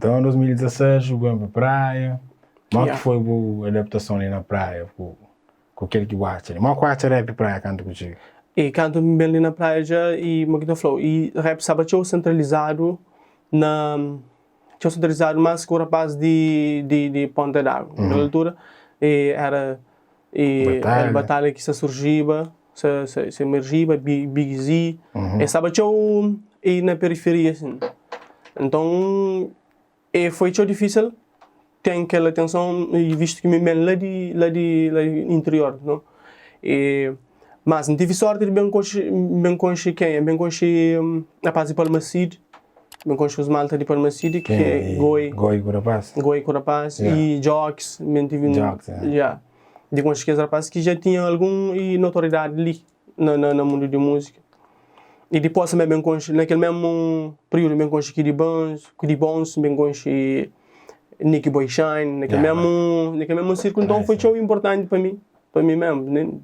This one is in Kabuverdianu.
Então, 2016, bu ben pa Praia. Mo ki foi bu adaptason li na Praia ku ku kel ki bu atxa li? Mo ku atxa rap Praia kantu ku txiga? E kantu N ben li na Praia dja i mo ki ta flau, i rap staba txeu sentralizadu na txeu sentralizadu mas ku rapaz di di di Ponta d'Água. Na kel altura e era e era batalha ki sta surjiba sa sa sa emerjiba Big Z e staba txeu e na periferia asin. Nton e foi txeu difisil ten kel atenson i vistu ki mi ben la di la di la di interior no e mas N tivi sorti di ben konxe ben konxe kenha ben konxe rapaz di Palmacide ben konxe uns malta di Palmacide ki é Goi Goi ku rapaz Goi ku rapaz i Jokes ben tivi Jokes ya ya di konxe kes rapaz ki dja tinha algun notoriedadi li na na na mundu di múzika i dipôs tanbê ben konxe na kel mésmu períodu ben konxe Kid Bons Kid Bons ben konxe Nicky Boy Shine na kel mésmu na kel mésmu sirkulu nton foi txeu inportanti pa mi pa mi mésmu.